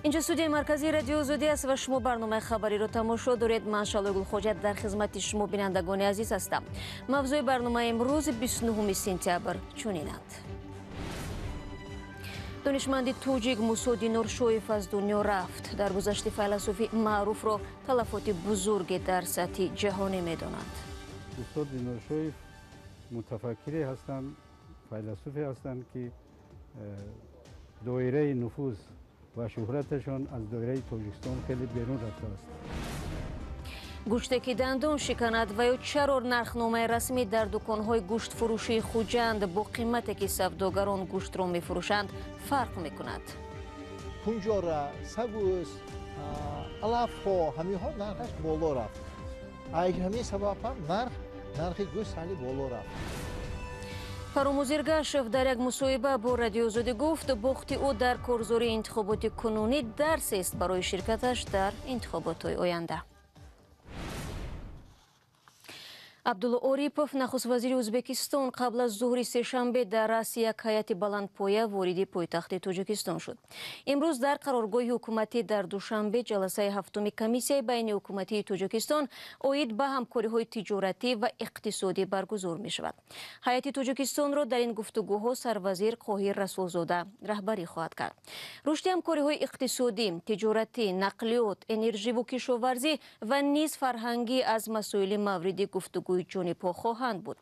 Инҷо студияи марказии Радиои Озодӣ аст ва шумо барномаи хабариро тамошо доред. Ман Шалои Гулхоҷа дар хизмати шумо бинандагони азиз ҳастам. Мавзӯи барномаи имрӯз 29 сентябр чунинанд. Донишманди тоҷик Мусо Диноршоев аз дунё рафт. Даргузашти файласуфи маъруфро талафоти бузурге дар сатҳи ҷаҳонӣ медонанд. Устод Диноршоев мутафаккире ҳастанд, файласуфе ҳастанд, ки доираи нуфуз ва шӯҳраташон аз доираи Тоҷикистон хеле берун рафтааст. Гӯште ки дандон шиканад ва ё чаро нархномаи расмӣ дар дуконҳои гӯштфурӯшии Хуҷанд бо қимате ки савдогарон гӯштро мефурӯшанд фарқ мекунад. Кунҷора, сабӯс, алафҳо, ҳаминҳо нархаш боло рафт. Ҳамин сабаб ҳам нархи гӯшт сали боло рафт. Фаромӯз Эргашев дар як мусоҳиба бо Радиои Озодӣ гуфт, бохти ӯ дар корзори интихоботи кунунӣ дарсест барои ширкаташ дар интихоботҳои оянда. Абдулло Орипов, нахуствазири Ӯзбекистон, қабл аз зуҳри сешанбе дар раъси як ҳайати баландпоя вориди пойтахти Тоҷикистон шуд. Имрӯз дар қароргоҳи ҳукуматӣ дар Душанбе ҷаласаи ҳафтуми комиссияи байниҳукуматии Тоҷикистон оид ба ҳамкориҳои тиҷоратӣ ва иқтисодӣ баргузор мешавад. Ҳайати Тоҷикистонро дар ин гуфтугӯҳо сарвазир Қоҳир Расулзода раҳбарӣ хоҳад кард. Рушди ҳамкориҳои иқтисодӣ, тиҷоратӣ, нақлиёт, энерживу кишоварзӣ ва низ фарҳангӣ аз масоили мавриди гуфтугӯ ҷонибҳо хоҳанд буд.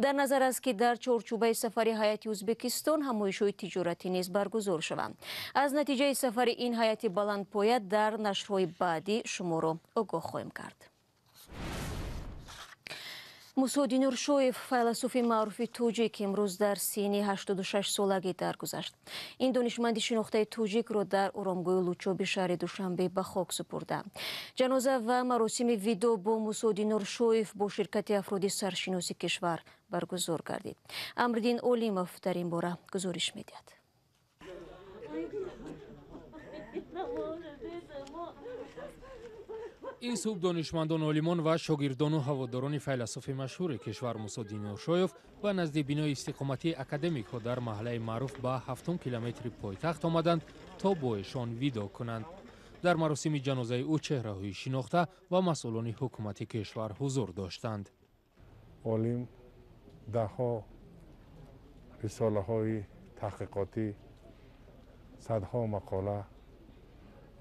Дар назар аст, ки дар чорчӯбаи сафари ҳайати Ӯзбекистон ҳамоишҳои тиҷоратӣ низ баргузор шаванд. Аз натиҷаи сафари ин ҳайати баландпоя дар нашрҳои баъдӣ шуморо огоҳ хоҳем кард. Мусо Диноршоев, файласуфи маъруфи тоҷик, имрӯз дар синни 86 солагӣ даргузашт. Ин донишманди шинохтаи тоҷикро дар оромгоҳи Лучоби шаҳри Душанбе ба хок супурданд. Ҷаноза ва маросими видо бо Мусо Диноршоев бо ширкати афроди саршиноси кишвар баргузор гардид. Амриддин Олимов дар ин бора гузориш медиҳад. Ин субҳ донишмандон, олимон ва шогирдону ҳаводорони файласуфи машҳури кишвар Мусо Диноршоев ба назди бинои истиқоматии академикҳо дар маҳаллаи маъруф ба 7 километри пойтахт омаданд то бо эшон видо кунанд. Дар маросими ҷанозаи ӯ чеҳраҳои шинохта ва масъулони ҳукумати кишвар ҳузур доштанд. Олим даҳҳо рисолаҳои таҳқиқотӣ, садҳо мақола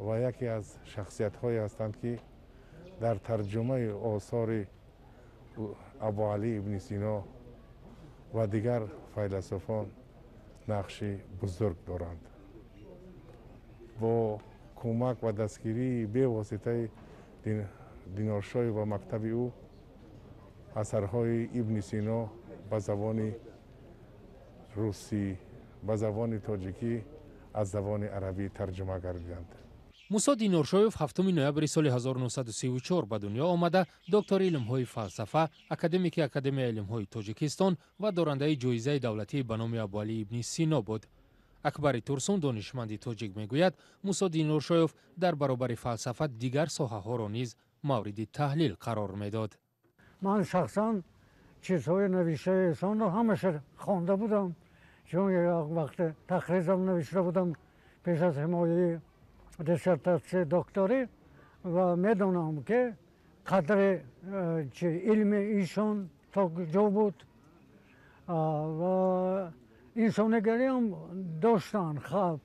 ва яке аз шахсиятҳое ҳастанд, ки дар тарҷумаи осори Абуалӣ ибни Сино ва дигар файласуфон нақши бузург доранд. Бо кӯмак ва дастгирии бевоситаи Диноршоев ва мактаби ӯ асарҳои ибни Сино ба забони русӣ, ба забони тоҷикӣ аз забони арабӣ тарҷума гардиданд. Мусо Диноршоев 7 ноябри соли 1934 ба дунё омада, доктори илмҳои фалсафа, академики Академияи илмҳои Тоҷикистон ва дорандаи ҷоизаи давлатӣ ба номи Абуалӣ ибни Сино буд. Акбари Турсун, донишманди тоҷик, мегӯяд, Мусо Диноршоев дар баробари фалсафа дигар соҳаҳоро низ мавриди таҳлил қарор медод. Ман шахсан чизҳои навиштаи эшонро ҳамаша хонда будам, чун як вақте тақризам навишта будам пеш аз ҳимояи диссертатсияи докторӣ ва медонам, ки қадри илми ишон то куҷо буд ва инсонигариам доштанд. Хаб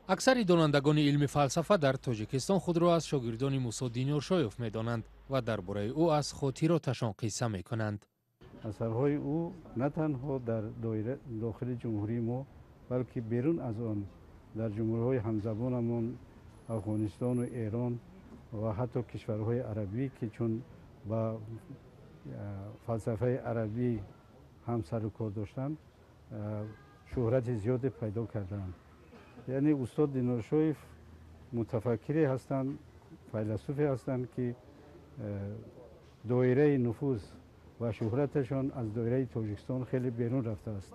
аксари донандагони илми фалсафа дар Тоҷикистон худро аз шогирдони Мусо Диноршоев медонанд ва дар бораи ӯ аз хотироташон қисса мекунанд. Асарҳои ӯ на танҳо дар дохили ҷумҳурии мо, балки берун аз он дар ҷумҳуриҳои ҳамзабонамон Афғонистону Эрон ва ҳатто кишварҳои арабӣ, ки чун ба фалсафаи арабӣ ҳам сару кор доштанд, шӯҳрати зиёде пайдо карданд. Яъне устод Диноршоев мутафаккире ҳастанд, файласуфе ҳастанд, ки доираи нуфуз ва шӯҳраташон аз доираи Тоҷикистон хеле берун рафтааст.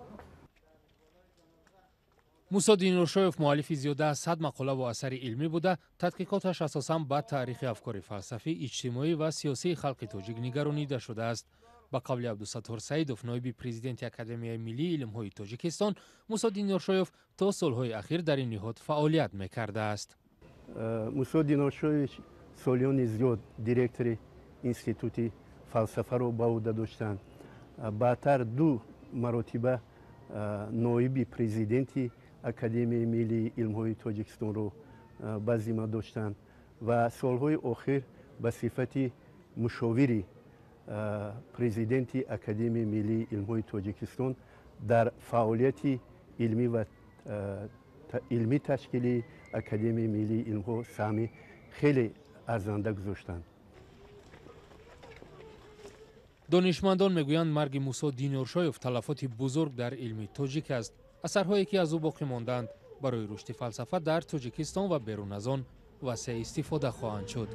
Мусо Диноршоев муаллифи зиёда аз 100 мақолаву асари илмӣ буда, тадқиқоташ асосан ба таърихи афкори фалсафӣ, иҷтимоӣ ва сиёсии халқи тоҷик нигаронида шудааст. Ба қавли Абдусаттор Саидов, ноиби президенти Академияи миллии илмҳои Тоҷикистон, Мусо Диноршоев то солҳои ахир дар ин ниҳод фаъолият мекардааст. Мусо Диноршоевич солиёни зиёд директори институти фалсафаро ба ӯҳда доштанд. Баъдтар ду маротиба ноиби президенти Академияи миллии илмҳои Тоҷикистонро ба зимма доштанд ва солҳои охир ба сифати мушовири президенти Академияи миллии илмҳои Тоҷикистон дар фаъолияти илмӣ ва илмӣ ташкилии Академияи миллии илмҳо саҳми хеле арзанда гузоштанд. Донишмандон мегӯянд, марги Мусо Диноршоев талафоти бузург дар илми тоҷик аст. Асарҳое ки аз ӯ боқӣ мондаанд, барои рушди фалсафа дар Тоҷикистон ва берун аз он васеъ истифода хоҳанд шуд.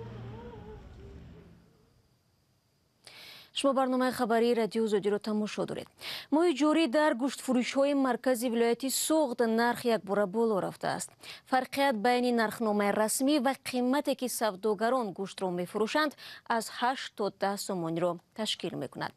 Шумо барномаи хабарии Радио Озодиро тамошо доред. Моҳи ҷорӣ дар гӯштфурӯшҳои маркази вилояти Суғд нарх якбора боло рафтааст. Фарқият байни нархномаи расмӣ ва қимате ки савдогарон гӯштро мефурӯшанд, аз 8 то 10 сомониро ташкил мекунад.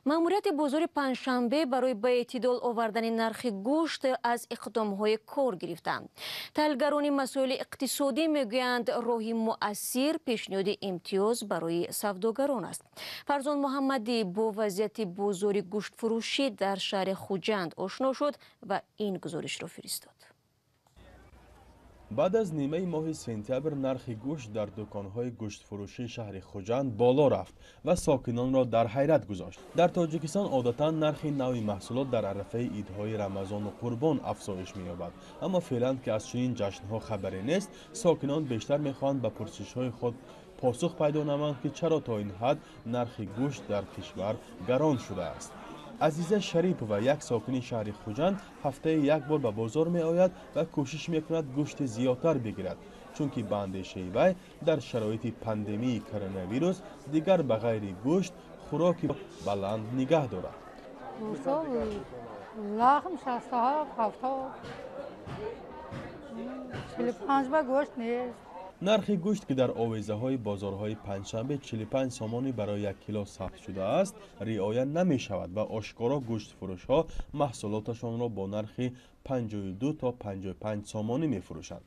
Маъмурияти бозори Панҷшанбе барои ба эътидол овардани нархи гӯшт аз иқдомҳои кор гирифтаанд. Таҳлилгарони масоили иқтисодӣ мегӯянд, роҳи муассир пешниҳоди имтиёз барои савдогарон аст. Фарзон Муҳаммадӣ бо вазъияти бозори гӯштфурӯшӣ дар шаҳри Хуҷанд ошно шуд ва ин гузоришро фиристод. Баъд аз нимаи моҳи сентябр нархи гӯшт дар дуконҳои гӯштфурӯшии шаҳри Хуҷанд боло рафт ва сокинонро дар ҳайрат гузошт. Дар Тоҷикистон одатан нархи нави маҳсулот дар арафаи идҳои Рамазону Қурбон афзоиш меёбад, аммо феълан ки аз чунин ҷашнҳо хабаре нест, сокинон бештар мехоҳанд ба пурсишҳои худ посух пайдо намоянд, ки чаро то ин ҳад нархи гӯшт дар кишвар гарон шудааст. Азиза Шарипова, як сокини шаҳри Хуҷанд, ҳафтаи як бор ба бозор меояд ва кӯшиш мекунад гӯшти зиёдтар бигирад, чунки ба андешаи вай дар шароити пандемияи коронавирус дигар ба ғайри гӯшт хӯроки баланд нигаҳ дорад. Лахм 67, 70, 45 ба гӯшт нест. Нархи гӯшт, ки дар овезаҳои бозорҳои Панҷшанбе 45 сомонӣ барои як кило сабт шудааст, риоя намешавад ва ошкоро гӯштфурӯшҳо маҳсулоташонро бо нархи 52 то 55 сомонӣ мефурӯшанд.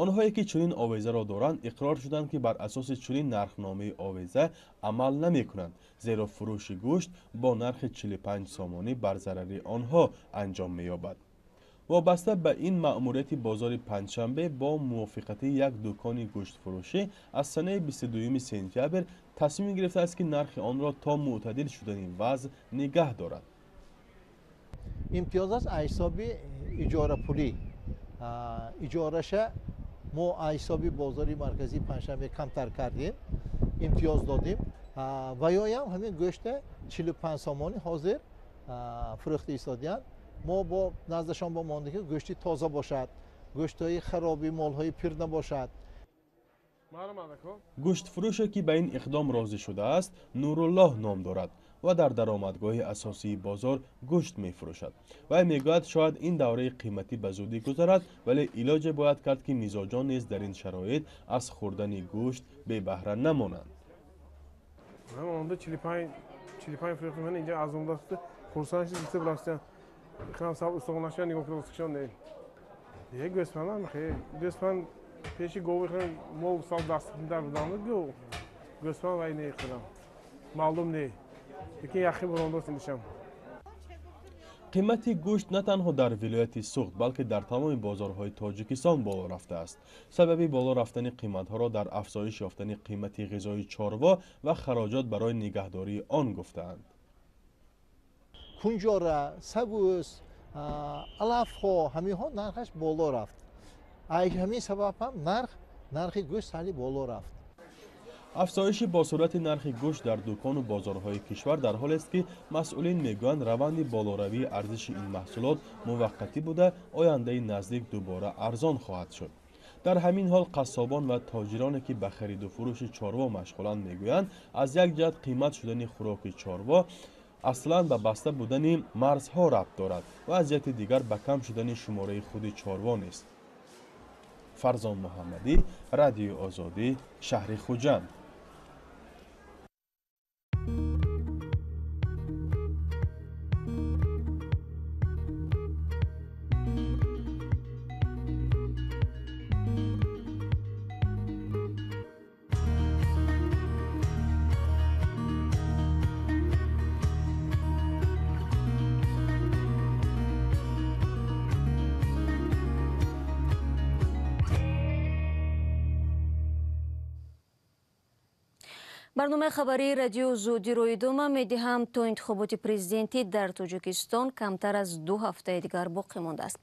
Онҳое ки чунин овезаро доранд, иқрор шуданд, ки бар асоси чунин нархномаи овеза амал намекунанд, зеро фурӯши гӯшт бо нархи 45 сомонӣ бар зарари онҳо анҷом меёбад. Вобаста ба ин, маъмурияти бозори Панҷшанбе бо мувофиқати як дукони гӯштфурӯшӣ аз санаи 22 сентябр тасмим гирифтааст, ки нархи онро то мӯътадил шудани вазъ нигаҳ дорад. Имтиёз аст аз ҳисоби иҷорапулӣ. Иҷораша мо аз ҳисоби бозори марказии Панҷшанбе камтар кардем, имтиёз додем ва ёям ҳамин гӯшта 45 сомонӣ ҳозир фурӯхта истодиянд. Мо бо наздашон бо монда, ки гӯшти тоза бошад, гӯштҳои хароби, молҳои пир набошад. Гӯштфурӯше, ки ба ин иқдом розӣ шудааст, Нуруллоҳ ном дорад ва дар даромадгоҳи асосии бозор гӯшт мефурӯшад. Вай мегӯяд, шояд ин давраи қиматӣ ба зудӣ гузарад, вале илоҷе бояд кард, ки мизоҷон низ дар ин шароит аз хӯрдани гӯшт бебаҳра намонанд. Хам саб устог'онашга нигоҳ килосикшон не. Е гӯсфандам хе, гӯсфанд пеши гови хе мол сал дастдар будамд гу. Гӯсфанд вай не хӯрам. Маълум не. Лекин яхи бурондост индишам. Қимати гӯшт на танҳо дар вилояти Суғд, балки дар тамоми бозорҳои Тоҷикистон боло рафтааст. Сабаби боло рафтани қиматҳоро дар афзоиш ёфтани қимати ғизои чорво ва хароҷот барои нигаҳдории он гуфтаанд. Кунҷора, сабӯс, алафҳо, ҳаминҳо нархаш боло рафт. Аз ҳамин сабаб ҳам нархи гӯшт сали боло рафт. Афзоиши босуръати нархи гӯшт дар дукону бозорҳои кишвар дар ҳолест, ки масъулин мегӯянд, раванди болоравии арзиши ин маҳсулот муваққатӣ буда, ояндаи наздик дубора арзон хоҳад шуд. Дар ҳамин ҳол қассобон ва тоҷироне, ки ба хариду фурӯши чорво машғуланд, мегӯянд, аз як ҷиҳат қимат шудани хӯроки чорво аслан ба баста будани марзҳо рабт дорад ва аз ҷиҳати дигар ба кам шудани шумораи худи чорво нест. Фарзон Муҳаммадӣ, Радиои Озодӣ, шаҳри Хуҷанд. Барномаи хабарии радио Озодиро идома медиҳам. То интихоботи президентӣ дар Тоҷикистон камтар аз 2 ҳафтаи дигар боқӣ мондааст.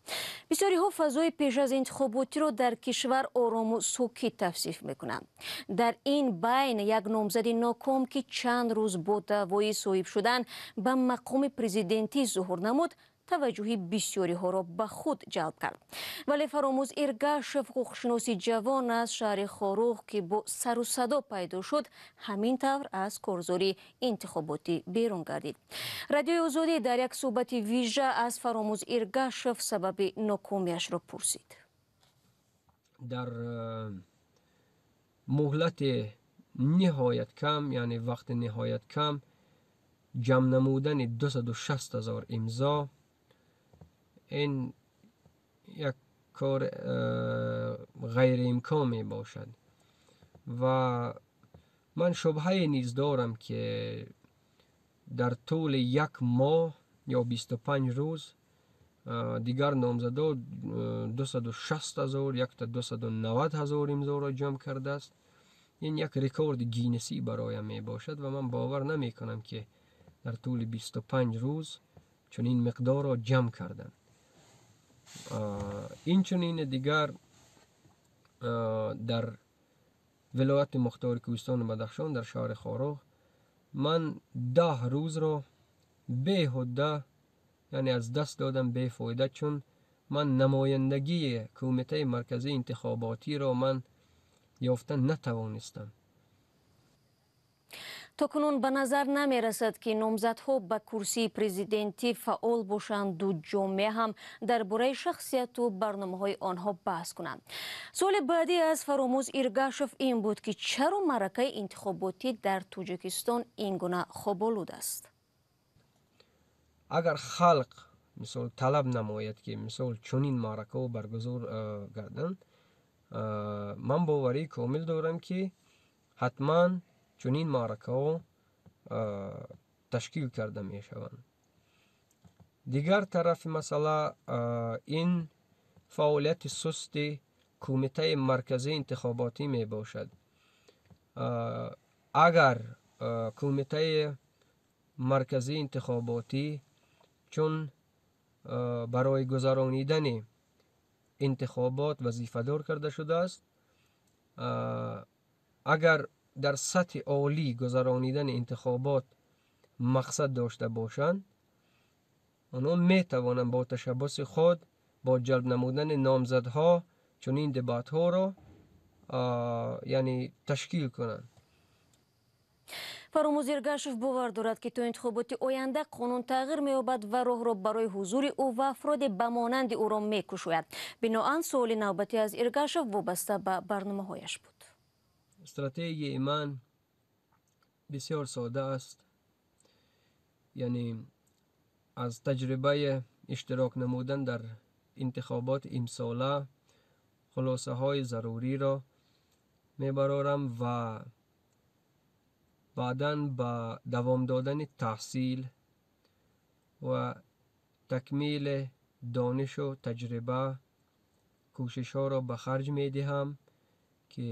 Бисёриҳо фазои пеш аз интихоботиро дар кишвар орому сукит тавсиф мекунанд. Дар ин байн як номзади ноком, ки чанд рӯз бо даъвои соҳиб шудан ба мақоми президентӣ зуҳур намуд, таваҷҷӯҳи бисёриҳоро ба худ ҷалб кард. Вале Фаромӯз Иргашев, ҳуқуқшиноси ҷавон аз шаҳри Хоруғ, ки бо сару садо пайдо шуд, ҳамин тавр аз корзори интихоботӣ берун гардид. Радиои Озодӣ дар як суҳбати вижа аз Фаромӯз Иргашев сабаби нокомиашро пурсид. Дар муҳлати ниҳоят кам, яъне вақти ниҳоят кам, ҷамъ намудани 260 ҳазор имзо ин як кор ғайриимкон мебошад ва ман шубҳае низ дорам, ки дар тӯли як моҳ ё 25 рӯз дигар номзадо 260 ҳазор, якта 290 ҳазор имзоро ҷамъ кардааст. Ин як рекорди гиннесӣ бароям мебошад ва ман бовар намекунам, ки дар тӯли 25 рӯз чунин миқдорро ҷамъ карданд. Инчунин дигар дар вилояти мухтори Кӯҳистони Бадахшон, дар шаҳри Хоруғ, ман 10 рӯзро беҳуда, яъне аз даст додам, бефоида, чун ман намояндагии Кумитаи марказии интихоботиро ман ёфта натавонистам. То кунун ба назар намерасад, ки номзадҳо ба курсии президентӣ фаъол бошанду ҷомеа ҳам дар бораи шахсияту барномаҳои онҳо баҳс кунанд. Суоли баъдӣ аз Фаромӯз Иргашев ин буд, ки чаро маъракаи интихоботӣ дар Тоҷикистон ин гуна хоболуд аст. Агар халқ мисол талаб намояд, ки мисол чунин маъракаҳо баргузор гарданд, ман боварии комил дорам, ки ҳатман чунин маъракаҳо ташкил карда мешаванд. Дигар тарафи масъала ин фаъолияти сусти Кумитаи марказии интихоботӣ мебошад. Агар Кумитаи марказии интихоботӣ чун барои гузаронидани интихобот вазифадор карда шудааст, агар дар сатҳи олӣ гузаронидани интихобот мақсад дошта бошанд, онҳо метавонанд бо ташаббуси худ, бо ҷалб намудани номзадҳо чунин дебатҳоро яъне ташкил кунанд. Фаромӯз Иргашев бовар дорад, ки то интихоботи оянда қонун тағйир меёбад ва роҳро барои ҳузури ӯ ва афроде ба монанди ӯро мекушояд. Биноан суоли навбатӣ аз Иргашев вобаста ба барномаҳояш буд. Стратегияи ман бисёр сода аст, яъне аз таҷрибаи иштирок намудан дар интихоботи имсола хулосаҳои заруриро мебарорам ва баъдан ба давом додани таҳсил ва такмили донишу таҷриба кӯшишҳоро ба харҷ медиҳам, ки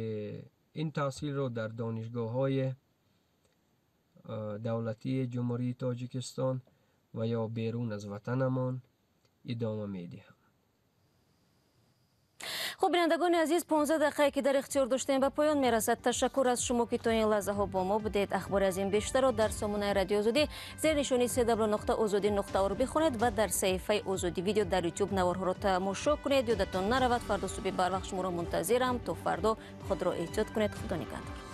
ин таҳсилро дар донишгоҳҳои давлатии Ҷумҳурии Тоҷикистон ва ё берун аз ватанамон идома медиҳам. Хуб, бинандагони азиз, 15 дақиқае ки дар ихтиёр доштем ба поён мерасад. Ташаккур аз шумо, ки то ин лаҳзаҳо бо мо будед. Ахбори аз ин бештарро дар сомонаи Радиои Озодӣ зери нишони cw.ozodi.org бихонед ва дар саҳифаи Озодӣ видео дар YouTube наворҳоро тамошо кунед. Ёдатон наравад, фардо субҳи барвақт шуморо мунтазирам. То фардо худро эҳтиёт кунед. Худо нигаҳдор.